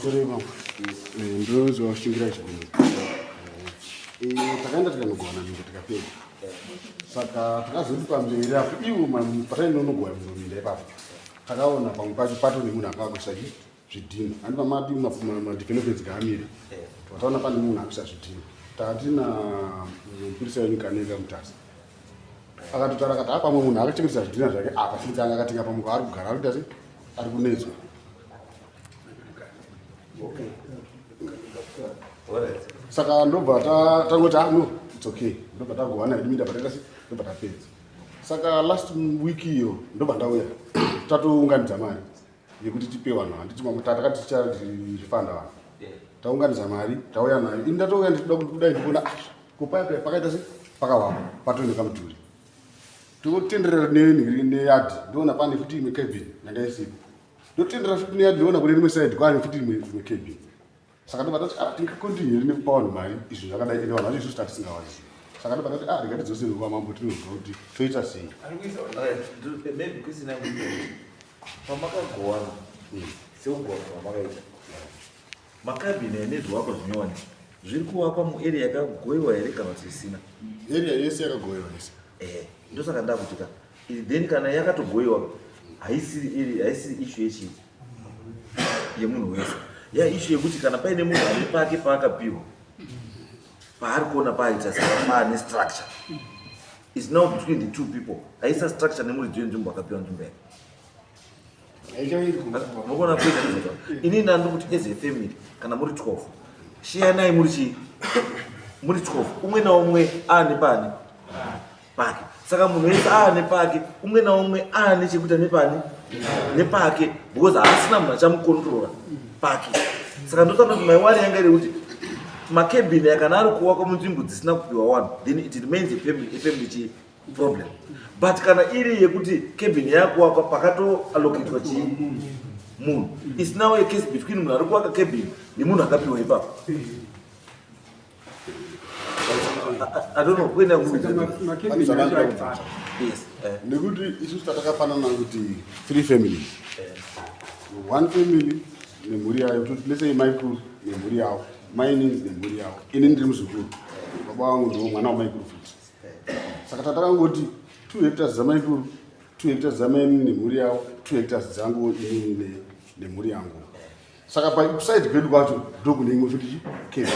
Pamusoro ipapo ndinonzi washingira chigumwe. Takaenda tikanogowana minda, tikapedza. Saka takazoti pamberi apo ivo patainonogowa minda ipapo, takaona pamwe pacho pato nemunhu anga akuisa zvidhina. Handi pamadi madevelopments gaamire, tataona pane munhu akuisa zvidhina. Tatina mupurisa wenyu Kaneka Mutasa akatotaura akati apamwe munhu akachengetesa zvidhina zvake apa, sinzi anga akatenga pamwe kwaari kugara, ari kuita sei, ari kunetswa. Saka ndobva tangoti, "Ah, no, it's okay." Ndobva tagowana hedu minda pataita sei, ndobva tapedza. Saka last week iyo ndobva ndauya tatounganidza mari yekuti tipe vanhu. Handiti mamwe takati ticharifanda vanhu. Taunganidza mari, tauya nayo. Ini ndatouya ndichida kuti kudai ndikuona, ah, kupaya pakaita sei, pakavakwa, patooneka mudhuri. Totenderera neyadhi, ndoona pane futi imwe cabin yanga isipo. Ndotendera futi neyadhi, ndoona kune rimwe side kwane futi imwe cabin. Saka ndobva tati, "Ah, tingakontinue here nekupa vanhu mari izvi zvakadai?" Ende vanhu vacho isusu tatisingawazivi. Saka ndobva tati, "Ah, rega kwamambo tinozwa kuti toita sei." Maybe kusina pamakagowana, sekugowana kwamakaita, macabin ane zvivakwa zvinyowani zviri kuvakwa muarea yakagoyiwa here kana kuti isina? Area yese yakagoyiwa yese. Ndosaka ndakuti ka then kana yakatogoyiwa, haisiri area, haisiri issue yechii, yemunhu wese. Ya issue yekuti kana paine munhu ane pake paakapiwa, paari kuona paaita, saka paane structure is now between the two people. Haisa structure nemuridzi wenzvimbo akapiwa nzvimbo yake. Mukuona kuita izvozvo, inini ndandi kuti as a family, kana muri 12, shiyanai muri chii, muri 12, umwe naumwe aane pani pake. Saka munhu wese aane pake, umwe naumwe aane chekuita nepani nepake, because haasina munhu achamukontrora pake. Saka ndosana kuti my worry yanga iri kuti macabin kana ari kuvakwa munzvimbo dzisina kupiwa one, then it remains a family chi problem. But kana iri yekuti cabin yakuvakwa pakatoallocatwa chii munhu, is now a case between munhu ari kuvaka cabin nemunhu akapiwa ipapo. I don't know kuenda. Yes. Nekuti isusu tatakafanana kuti three families, one family nemhuri yayo. Toti let's say maikuru nemhuri yavo, maininzi nemhuri yavo, ini ndiri muzukuru, baba vangu ndiwo mwana wamaikuru futi. Saka tatakangoti 2 hectares dzamaikuru, 2 hectares dzamainini nemhuri yavo, 2 hectares dzangu inini nemhuri yangu. Saka pakuside kwedu kwacho ndokune imwe futi cabin.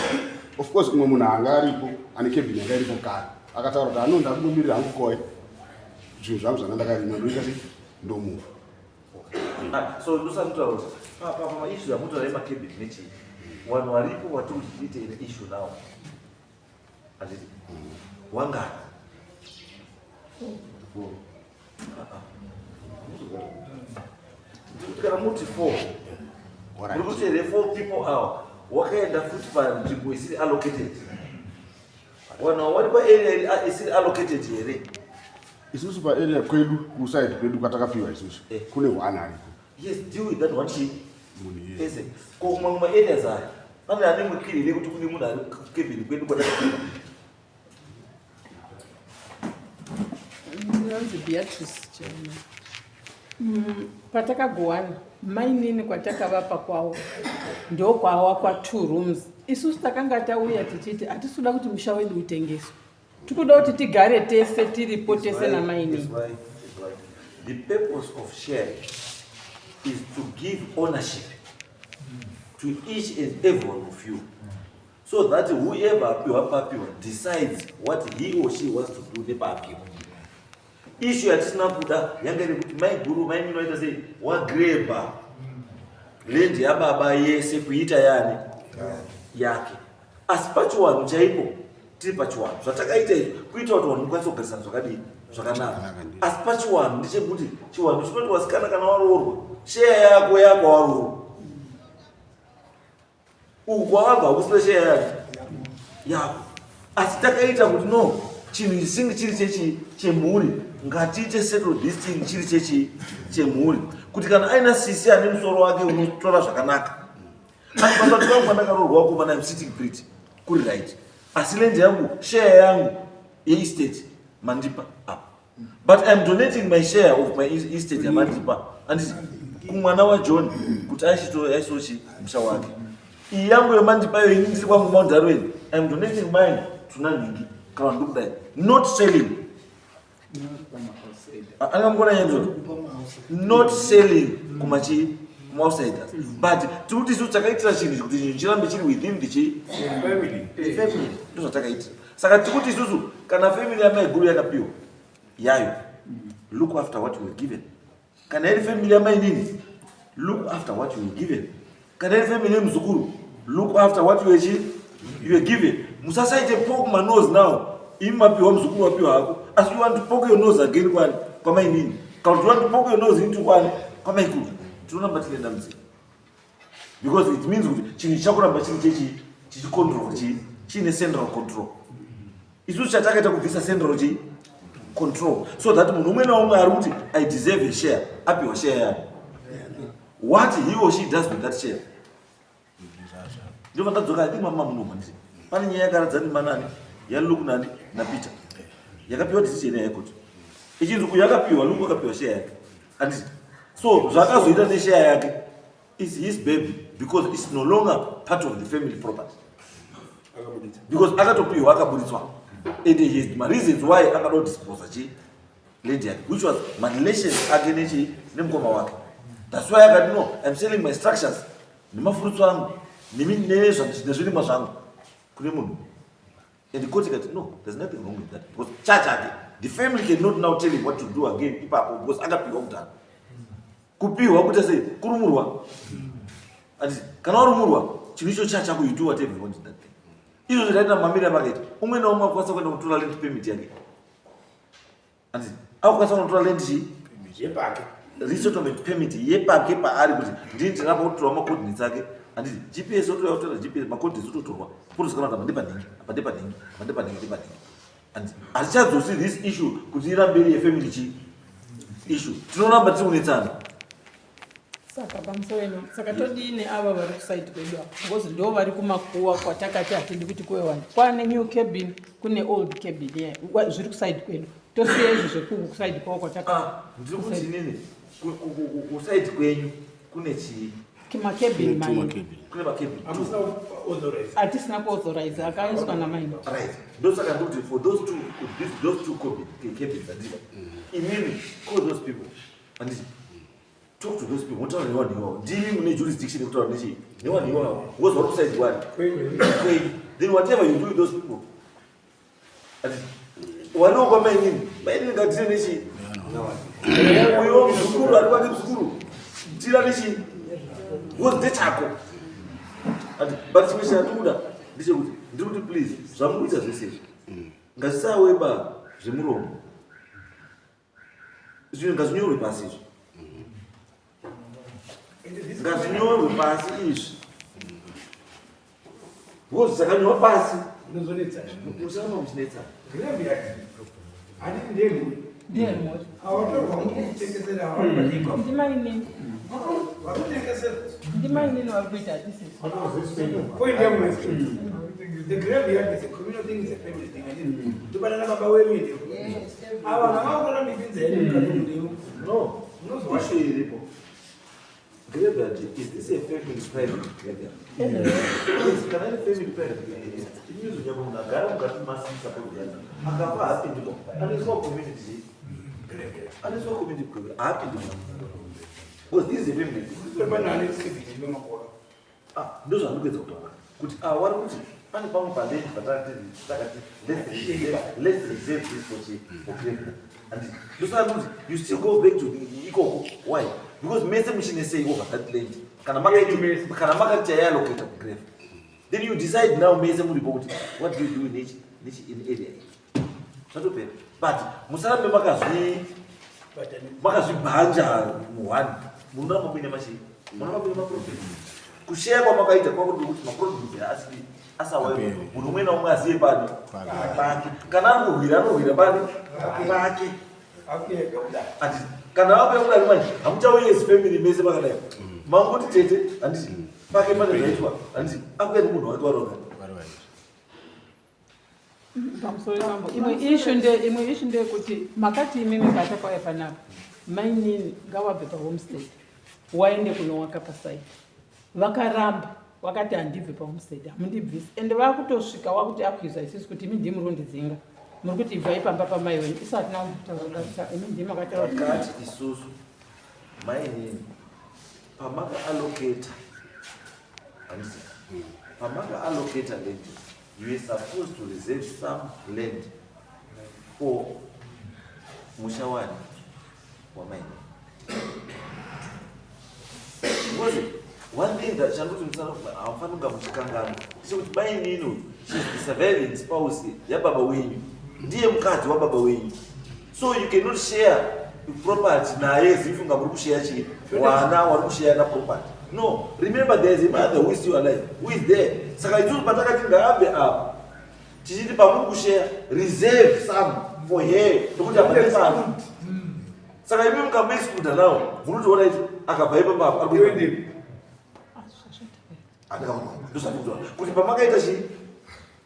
Of course umwe munhu anga aripo ane cabin yanga iripo kare akataura kuti ano ndakungomirira hangu koi zvinhu zvangu zvanga ndakarima, ndoita sei, ndomuva. Ah, so ndosanotaura kuti pamaissue amutaura emacabin nechii, vanhu varipo vatiri kuti tiite ine issue now, handiti wangani? Ah, ah. Ndikuti kana muti four, muri kuti here four people awa wakaenda futi panzvimbo isiri allocated? Vanhu ava vari paarea isiri allocated here? Isusu paarea kwedu, kuside kwedu kwatakapiwa isusu, kune one ariko. Yes, deal with that one chii. Munhu iyeye. Pese ko kumamwe maareas aya pane ane mukiri here kuti kune munhu ari kucabin kwedu kwatakapiwa? Ndinonzi Beatrice Chema. Patakagowana mainini kwatakavapa kwavo ndokwawakwa two rooms. Isusu takanga tauya tichiti hatisi kuda kuti musha wedu utengeswe, tikuda kuti tigare tese tiripo tese namainini. Izwai. The purpose of sharing is to give ownership to each and every one of you, so that whoever apiwa papiwa decides what he or she wants to do nepapiwa. Issue yatisina kuda yanga iri kuti maiguru mainini waita sei, wagreba land yababa yese kuita yani yake. Asi pachiwanhu chaipo, tiri pachiwanhu, zvatakaita izvi kuita kuti vanhu mukwanise kugarisana zvakadii, zvakanaka. Asi pachiwanhu ndechekuti chiwanhu chinoti wasikana kana waroorwa, share yako yako waroorwa, uku kwawabva hakusina share yako yako. Asi takaita kuti no, chinhu chisinge chiri chechi chemhuri, ngatiite settle this thing chiri chechi chemhuri, kuti kana aina sisi ane musoro wake unotora zvakanaka. Pasati pangu pandakaroorwa wakomana, I'm sitting pretty kuri right, asi land yangu, share yangu yeestate mandipa apa, but I'm donating my share of my estate yamandipa, anditi? Kumwana waJohn kuti aisochi musha wake. Iyi yangu yomandipayo ini ndiri kwangu Mount Darwin. I'm donating mine to Nanhingi kana ndikudai. Not selling. Angamukona nyaya Not selling kumachi kumaoutsiders. But tiri kuti isu takaitira chinhu kuti chinhu chirambe chiri within the chi family. The family. Ndozvatakaitira. Saka tiri kuti isusu kana family yamaiguru yakapiwa yayo look after what you were given. Kana iri family yamainini look after what you were given. Kana iri family yemuzukuru look after what you were, you were given. Musasaite poke my nose now. Imi mapiwa muzukuru wapiwa hako. Asi you want to poke your nose again kwani kwamainini. Kana you want to poke your nose into kwani kwamaikuru. Tinoramba tine dambudziko. Because it means kuti chinhu chichakuramba chiri chechi chichicontrol chi chiine central control. Isusu chatakaita kubvisa central chi control so that munhu umwe naumwe ari kuti I deserve a share apiwa share yake. What he or she does with that share. Ndobva ndadzoka I think mama muno handiti. Pane nyaya yakaradza nemanani yaLuke nani naPeter. Yakapiwa decision yayo kuti ichinzi uyu akapiwa Luke akapiwa share yake. Handiti. So zvakazoita neshare yake is his baby because it's no longer part of the family property. Because akatopiwa akaburitswa. And he has my reasons why akada dispose chi land yake which was my relations ake nechi nemukoma wake. That's why akati no, I'm selling my structures nemafurutso angu nezvirimwa zvangu kune munhu. And the court ikati no, there's nothing wrong with that because chachake the family cannot now tell him what to do again ipapo because akapiwa kudhara. Kupiwa kuita sei? Kurumurwa. Ati kana warumurwa chinhu icho chachako you do whatever you want in that thing. Izvo zvakaita mamiri amakaita. Umwe naumwe akukwanisa kuenda kutora land permit yake. Ati akukwanisa kunotora land chi yepake. Resettlement permit yepake paari kuti ndini ndinapa kutorwa macoordinates ake. Anditi GPS otoya kutora GPS macoordinates ototorwa. Potozikanwa kuti apa ndepanhingi, apa ndepanhingi, apa ndepanhingi, ndepanhingi. And hatichadzosi this issue kuti irambe iri yefamily chi issue. Tinoramba tiri kunetsana. Saka pamusoro ino saka todini ava vari kusaidi kwedu apa because ndo vari kumakuwa kwatakati hatidi kuti kuve vanhu kwane new cabin kune old cabin yeah. Zviri kusaidi kwedu tosiya izvi zvekuku kusaidi kwavo kwataka Ndiri kuti inini kusaidi kwenyu kune chii? Makebin maini. Kune makebin. Hamusina kuauthorize. Hatisina kuauthorize akaiswa namaini. Right. Ndosaka ndikuti for those two this, those two cabins anditi. Imimi call those people. Anditi. Talk to those people. Motaura nevanhu ivavo. Ndimi mune jurisdiction yekutaura nechii? Nevanhu ivavo. Because vari kusaidi wani. Kwenyu. Then whatever you do with those people. Anditi. Waniwo kwamainini. Mainini ngatire nechii? Uyo muzukuru ari kwake muzukuru. Tira nechii? Because ndechako. Anditi. But chimwe chandikuda ndechekuti ndiri kuti please zvamukuita zvese izvi ngazvisaweba zvemuromo. Zvinhu ngazvinyorwe pasi izvi. Ngazvinyorwe pasi izvi. Because zvakanyorwa pasi Unozonetsa. musaramba muchinetsa. Graveyard. Handiti ndemhuri. Ndemhuri. Awatorwa mukutengesera awapadikwa. Ndimainini. Vakutengesera. Ndimainini vari kuita hatisisi. Point yangu is the graveyard is a communal thing, is a family thing. Handiti ndobanana baba wedu ende. Ava vavakutora mipinza yedu mukati mundeu. No, Unozwa issue iripo. Graveyard, is this a family private graveyard? Yes, kana iri family private graveyard. It means nyangwe munhu agara mukati masisa graveyard. Akafa haapindi mo. Anoiswa community. Anoiswa community graveyard. Haapindi mo. Because this is a family thing. Panane civic vemakora. Ah, ndozvandikuedza kutaura kuti ah, wari kuti pane pamwe paland patakati takati let's reserve this for chi for graveyard. And ndosaka kuti you still go back to the ikoko. Why? Because mese muchine say over that land. Kana makaiti kana makati chayallocate ku grave. Then you decide now mese muripo kuti what do you do in each in area iyi. Zvatopera. But musarambe makazvibhanja muone. Munoramba muine machi munoramba muine maproblems. Kusheya kwamakaita kwakuti kuti maproblems asi asawe munhu umwe naumwe aziye pani pake. Kana ari kurwira anorwira pani pake. Handiti kana vakuya kudari manje hamuchauyi as family mese pakadai. Mangoti tete handiti pake pane zvaitwa handiti akuya nemunhu wake waroga. Pamusoro pambo imwe issue nde imwe issue ndeyekuti makati imimi patakauya panapa mainini ngawabve pahomestead. Waende kunowaka pasaidi. Vakaramba wakati handibve pahomestead hamundibvisi ende vakutosvika wakuti akuiza isusu kuti imi ndimi muri kundidzinga muri kuti ibvai pamba pamai wenyu isu hatina kumbotaura imi ndimi makataura Takati isusu mainini pamaka allocata handiti pamaka allocata land you are supposed to reserve some land for musha wani wamainini because one thing that chanduti hamufaniri kunga muchikanganwa ndechekuti mainini uyu she's the surviving spouse yababa wenyu ndiye mukadzi wababa wenyu so you cannot share property naye as if unga muri kushare chii wana wari kushare na property no remember there is a mother who is still alive who is there saka isusu patakati ngaabve apa tichiti pamuri kushare reserve some for her nokuti apa nepano saka imi mukamuexcluda now munotoona ichi akabva ipapa apa ari kuenda ndozvandikutaura kuti pamakaita chi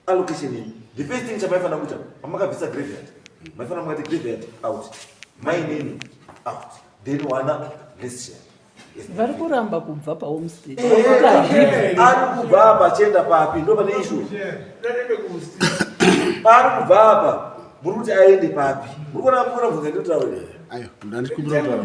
allocation iyi the first thing chamaifanira kuita pamakabvisa graveyard maifanira mukati graveyard out mainini out then wana let's share vari kuramba kubva pahomestead ari kubva apa achienda papi ndo pane issue paari kubva apa muri kuti aende papi muri kuona kuona bvunza ndinotaura aiwa ndandikumbira kutaura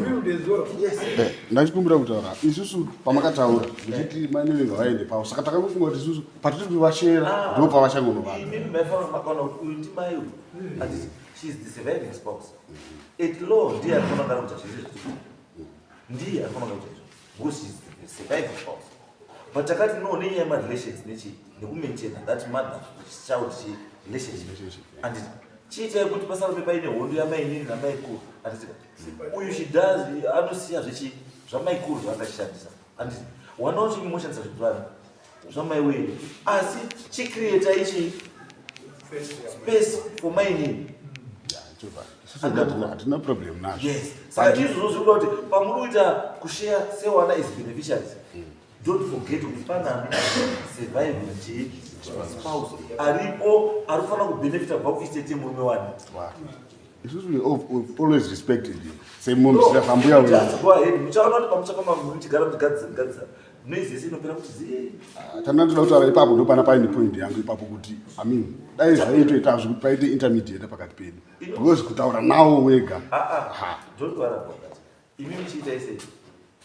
ndachikumbira kutaura isusu pamakataura muchiti mainini ngavaende pavo saka takangofunga kuti isusu patiri kuvashera ndo pavachangonovaka imimi maifanira makaona kuti uyu ndimai uyu handiti she is the surviving spouse at law ndiye anofanira kugara kuita zvese zviri ndiye anofanira kuita izvo because she is the surviving spouse but takati no nenyaya yemarelations nechi nekumaintaina that mother child chi relationship handiti chiitai kuti pasarambe paine hondo yamainini namaikuru handiti uyu she does anosiya zvechi zvamaikuru zvaangachishandisa handiti wana uchi moshandisa zvezvani zvamai wenyu asi chicreata ichi space for mainini isusu hatina problem nazvo yes saka izvozvo zviri kuda kuti pamuri kuita kushare sewana is beneficiaries don't forget kuti panani surviving chi spouse aripo ari kufanira kubenefita kubva kuestate yemurume wani Wake. isusu we we've always respected him semunhu sambuya wedu Just go ahead muchaona kuti pamuchafamba muchigara muchigadzisa noise yese inopera kuti zii tanda ndoda kutaura ipapo ndopana paine point yangu ipapo kuti i mean dai zvaitoita zvekuti paite intermediate pakati pedu because kutaura nawo wega Ah, ah. Ha. Don't worry about that. Imi muchiita ise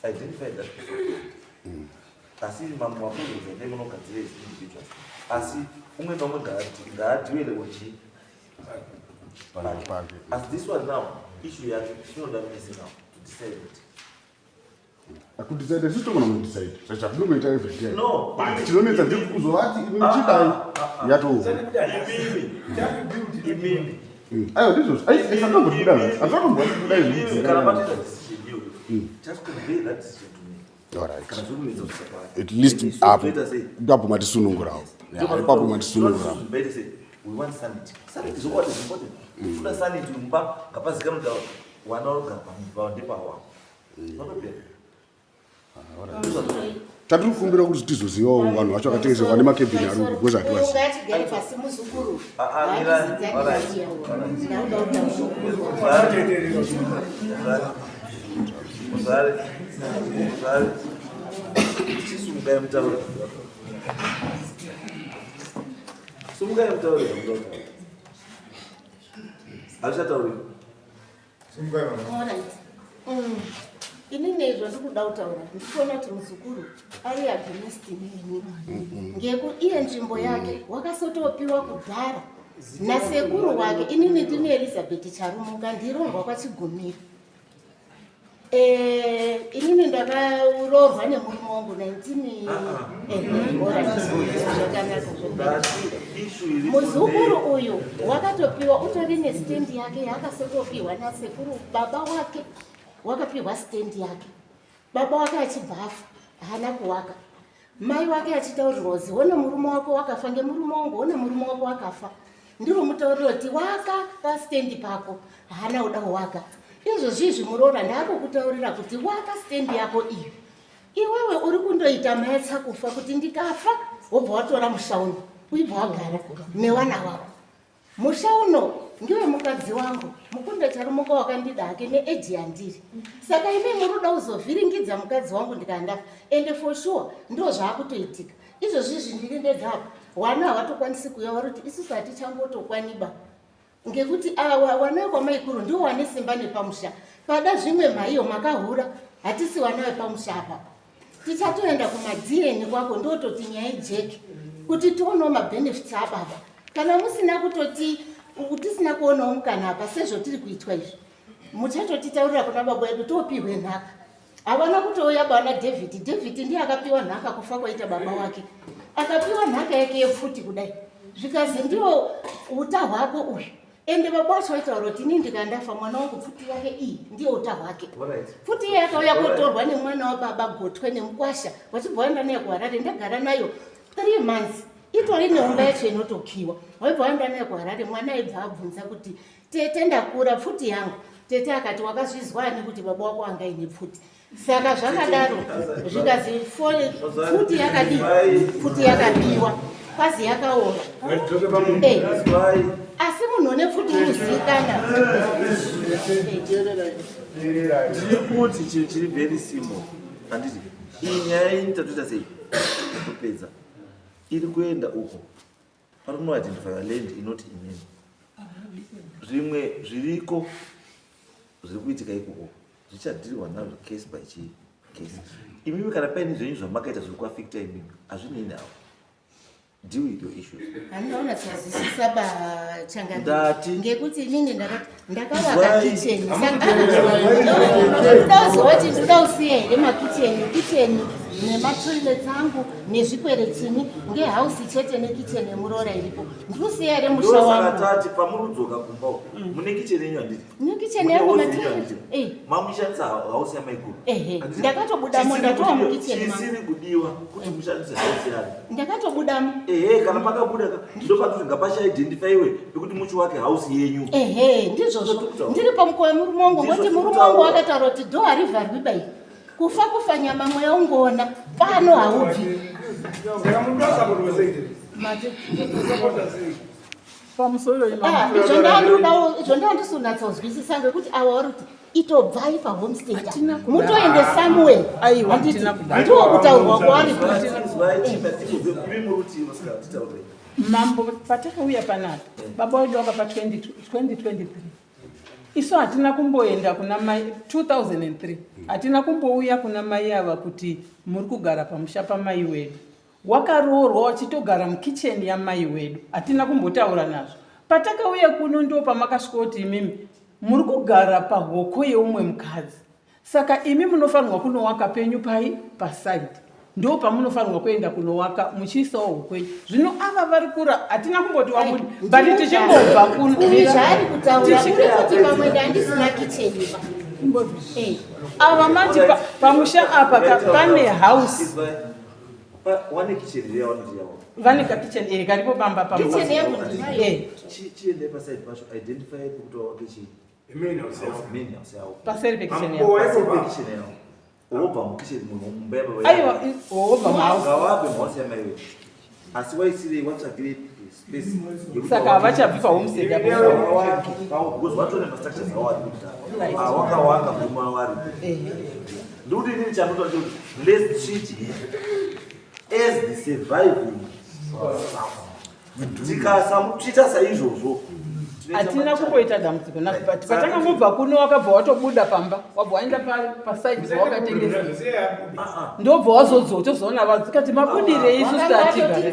identify that person. Asi mamwe maprojects ende munogadzira as individuals. Asi umwe naumwe ngaadhiwele wechi. Pake, pake. As this one now, issue yacho inoda mese now to decide it. Kudecide isusu togona kudecide zvatinongoita every day No. but chinonetsa ndekuzovati imi muchidai yatova Imimi. Imimi. aiwa ndizvozvo aisatomboti kudai hatiatomboti kudai Imimi kana matoita decision iyoyo. Just convey that decision to me. Alright. Kana zviri kunetsa kuti separate. At least Isu apo toita sei? ipapo matisunungurawo Yeah, ipapo matisunungurawo We want sanity. Sanity is what is important. Kuda sanity mumba ngapazikanwe kuti wana vari kugara pamba ndepawa. Vanopera. Tatiri kukumbira kuti tizozivawo vanhu vacho vakatengeserwa nemakebhini ari uko because hatiwazivi. Ngatigare pasi muzukuru. Ah, ah, mira, alright. Ndauda kutaura. Muzare. Muzare. Chisumukai mutaure. Sumukai mutaure zvamunoda kutaura. Hazvichatauriki. Alright. Inini izvo ndikuda kutaura ndikuona kuti muzukuru ari against neni ngeku iye nzvimbo yake wakasotopiwa kudhara nasekuru wake. Inini ndini Elizabeth Charumuka, ndirongwa kwaChigumira. Inini ndakaroorwa nemurume wangu 19 alright. Zvakanaka, zvakanaka. Issue iripo Muzukuru uyu wakatopiwa utori nestendi yake yaakasotopiwa nasekuru baba wake. Wakapiwa stendi yake baba wake achibva afa, haana kuwaka. Mai wake achitaurirwa kuzi one murume wako wakafa ngemurume wangu, one murume wako wakafa, ndiro mutauriro kuti waka pastendi pako, haana kuda kuwaka. Izvozvizvi muroora ndaakukutaurira kuti waka stendi yako iyo. Iwewe uri kundoita maetsa kufa kuti ndikafa wobva watora musha uno uibva wagara newana wako musha uno. Ndiwe mukadzi wangu mukunda Charumuka wakandida hake neeji yandiri. Saka imi muri kuda kuzovhiringidza mukadzi wangu ndikandafa. Ende for sure ndo zvaakutoitika. Izvozvi izvi ndiri ndega apa. Wana havatokwanisi kuuya vari kuti isusu hatichangotokwaniba. Ngekuti awa wana wekwamaikuru ndiwo wane simba nepamusha. Pada zvimwe mhaiyo makahura hatisi wana wepamusha apa. Tichatoenda kumaDN kwako ndototi nyaya ijeke kuti tionewo mabenefits ababa. Kana musina kutoti tisina kuonawo mukana apa sezvotiri kuitwa izvi muchatotitaurira kuna baba edu topihwe nhaka. Havana kutouya bana David. David ndiye akapiwa nhaka kufa kwaita baba wake. Akapiwa nhaka yake yepfuti kudai. Zvikazi ndiwo uta hwako uyu. Ende baba wacho vaitaura kuti ini ndikandafa mwana wangu pfuti yake iyi ndiyo uta hwake. Pfuti iye yakauya kotorwa nemwana wababa Gotwe nemukwasha vachibva vaenda naye kuHarare ndagara nayo 3 months itori neumba yacho inotokiwa. Vaibva vaenda naye kuHarare mwana aibva abvunza kuti tete ndakura pfuti yangu. Tete akati wakazvizwa ani kuti baba wako anga aine pfuti. Saka zvakadaro zvikazi pfuti yakadii pfuti yakabiwa kwazi yakaora eh, asi munhu une pfuti unozivikana. Ndiri kuti chinhu chiri very simple handiti iyi nyaya ini tatoita sei topedza iri kuenda uko pari kunoidentify land inoti imini zvimwe zviriko zviri kuitika ikoko zvichadhirwa nazvo case by chii case. Imimi kana paine zvenyu zvamakaita zviri kuafecta imimi hazvinei navo. Deal with your issues. Handiona chazwisisa ba changamire. Ngekuti inini ndakati ndakavaka kitchen. Saka ndozoti ndoda kusiya here makitchen, kitchen nematoilets angu nezvikwere chini ngehouse chete nekitchen yemuroora iripo. Ndikusiya here musha wangu? Tati pamuri kudzoka kumba uko mune kitchen yenyu handiti? Nekitchen yangu matoilet. Eh. Mamushandisa house yamaiguru. Ehe. Ndakatobudamo ndatova mukitchen mangu. Chisiri kudiwa kuti mushandise house yanu. Ndakatobudamo. Ehe, kana pakabuda ndopakuti ngapachaidentifyiwe pekuti muchi wake house yenyu. Ehe, ndizvozvo. Ndiri pamukova wemurume wangu ngoti murume wangu akataura kuti door harivharwi bai. Kufa kufa nyama mweya ungoona pano haubvi. Saka munhu asapotwa sei? Mati. Usapota sei? Pamusoro Ah, izvo ndandisunatsodzwisisa ngekuti awa vari kuti itobvai pahomestead Hatina kudaro. mutoende somewhere. Aiwa, Handiti, hatina kudaro. ndiwo kutaurwa kwaari Mambo patakauya panapa baba wedu wakafa 2023 isu hatina kumboenda kuna mai 2003 hatina kumbouya kuna mai ava kuti muri kugara pamusha pamai wedu. Wakaroorwa wachitogara mukitchen yamai wedu hatina kumbotaura nazvo. Patakauya kuno ndo pamakasvikoti imimi muri kugara pahoko yeumwe mukadzi saka imi munofanirwa kunowaka penyu pai paside ndo pamunofanirwa kuenda kunowaka muchiisawo hoko yenyu. Zvino ava vari kura hatina kumboti wabuda but tichingobva kuno. Uyu zvaari kutaura uri kuti pamwe ndandisina kitchen pa. Eh. Ava mati pamusha apa pane house. Wane kitchen here yawanoti yavo? Vane ka kitchen eh karipo pamba pamba. Kitchen yangu ndinayo. Eh. Chiende pa side pacho identify pekuti wawake chii. Main house yavo. Main house yavo. Paseri pe kitchen yavo. Paseri pe kitchen yavo. Wobva mukitchen munhu mumba yababa. Aiwa wobva muhouse. Ngawabve muhouse yamai wedu. Asi waisirei watsvagirei space. Saka havachabvi pahomestead apo. Because watone mastructures awo ari kuita. Awakawaka murume wavo ari. Ndikuti inini chanoita kuti let's treat him as the surviving spouse. Tikasamutreata saizvozvo hatina kumboita dambudziko nazvo but patakangobva kuno wakabva watobuda pamba wabva waenda paside pawakatengesa ndobva wazodzoka tozoona vadzikati mabudirei isusu tatigara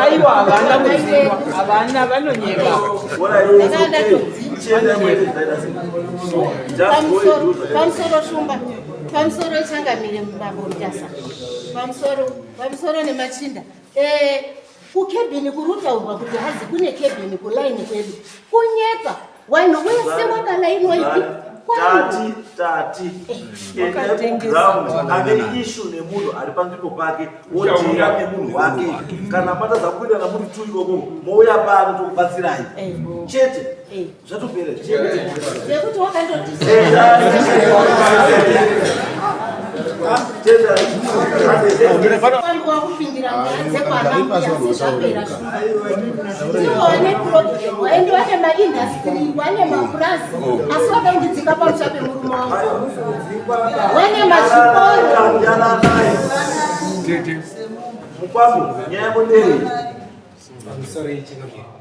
aiwa havana kudzingwa havana vanonyeba Pamusoro shumba pamusoro changamire mambo Mutasa pamusoro pamusoro nemachinda eh kukebhini kuri kutaurwa kuti hazi kune kebhini kulaini kwedu kunyepa vanhu wese wakalainwa ipi Tati, tati, endai kuground ane issue nemunhu ari panzvimbo pake wodhira nemunhu wake. Kana matadza kuita namunhu tu ikoko mouya pano tokubatsirai chete. Zvatopera chete. Nekuti wakandoti Wangu wakupindira nyaya dzekwana mbuya sezvapera ndivo vane problem waende vane maindastry vane mapurazi asi vada kundidzika pamusha pemurume wangu vane mazvikoro. Mukwambo, nyaya yako ndei?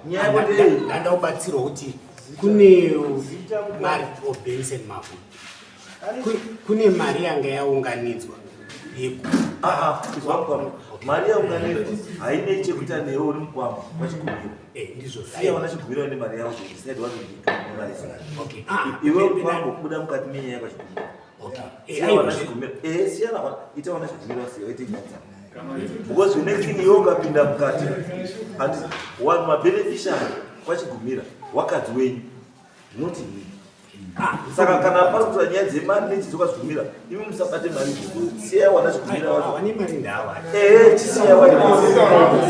Nyaya yako ndei? Ndanda kubatsirwa kuti kune mari oBenson Mavhu, kune mari yanga yaunganidzwa yeku Aha, izwa mukwambo, mari yaunganidzwa hainei chekuita newe uri mukwambo wachigumira. Ndizvo. Siya vana Chigumira vane mari yavo, they decide what to do nemari dzavo. Okay. Iwe mukwambo, kubuda mukati menyaya yakwachigumira. Okay. Siya vana Chigumira, siya vana, ita vana Chigumira vasiya vaite nyaya dzavo, because the next thing, iwe ukapinda mukati and one mabeneficiary kwachigumira wakadzi wenyu, not me. Saka kana pari kutora nyaya dzemari nechidzoka chigumira, imi musabate mari idzodzo, siyai wana Chigumira wacho. Vane mari ndawa. Chisiyai wana.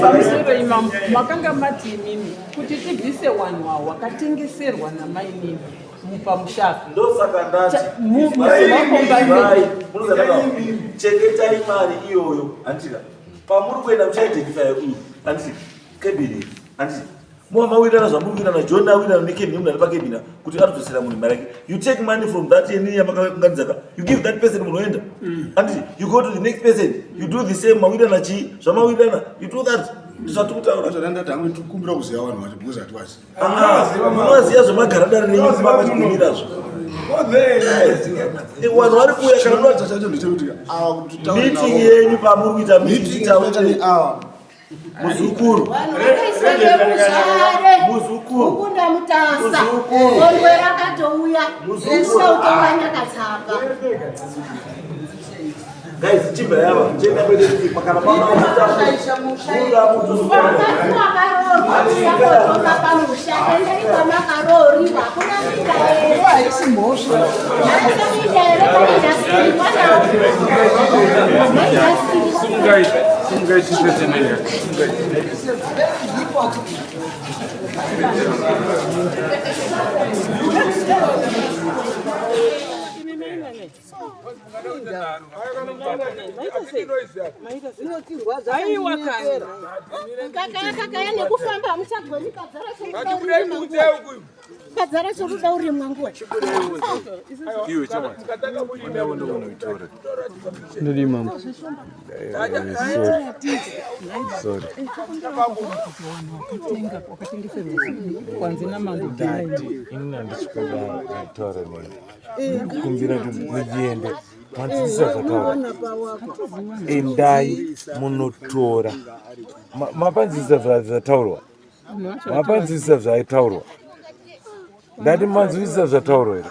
Pamusoro imamo makanga mati imimi kuti tibvise wanhu awo wakatengeserwa namainini mupamushaka. Ndosaka ndati Mumakomba. Munozanaka, chengetai mari iyoyo, handika? Pamuri kuenda muchaidentify uyu, handiti? Kebini, handiti? Muva mawirirana zvamuri kuwirirana, John awirirana nekebini, munhu ari pakebini kuti aridzosera munhu mari yake. You take money from that yenini yamakaunganidzaka, you give that person, munhu oenda, handiti? You go to the next person, you do the same. Mawirirana chii, zvamawirirana, you do that. Zvatiri kutaura. Zvandati hamwe tikumbira kuziva vanhu vacho because hativazi. Munoziva zvemagara dare nenyu kumapachigumirazvo, vanhu vari kuuya kana Chinoratidza chacho ndechekuti ava kuti taure meeting navo. yenyu pamuri kuita Meeting yatoita neava. Muzukuru. Vanhu vakaiswa nemuzvare. Muzukuru. Mukunda Mutasa. Muzukuru. Gondwe rakatouya. Muzukuru. Risina kutonga Nyakatsapa. Guys, chibva yava chienda kwete kana Vakadzi vakaroorwa kutoka pamusha, endai kwamakarooriwa, hakuna minda here? Haisi mhosva. Hakuna minda here paindastiri mwanawo maindastiri? Sungai, sungai chitetenenga. Sungai. Aiwa kani. Kakaya kakaya nekufamba hamuchagoni, kadzara kadzara choruda urimwa nguwa. Iwe chama. Ndodi mama. Sorry. Sorry. Wakatengeserwa kwanzi namambo. Ndati ini handisi kuda kutaura nemi. Ndikukumbira kuti muende manzwisisa zvataura. Endai munotora. Mapanzwisisa zvataurwa. Mapanzwisisa zvaitaurwa. Ndati manzwisisa zvataurwa here?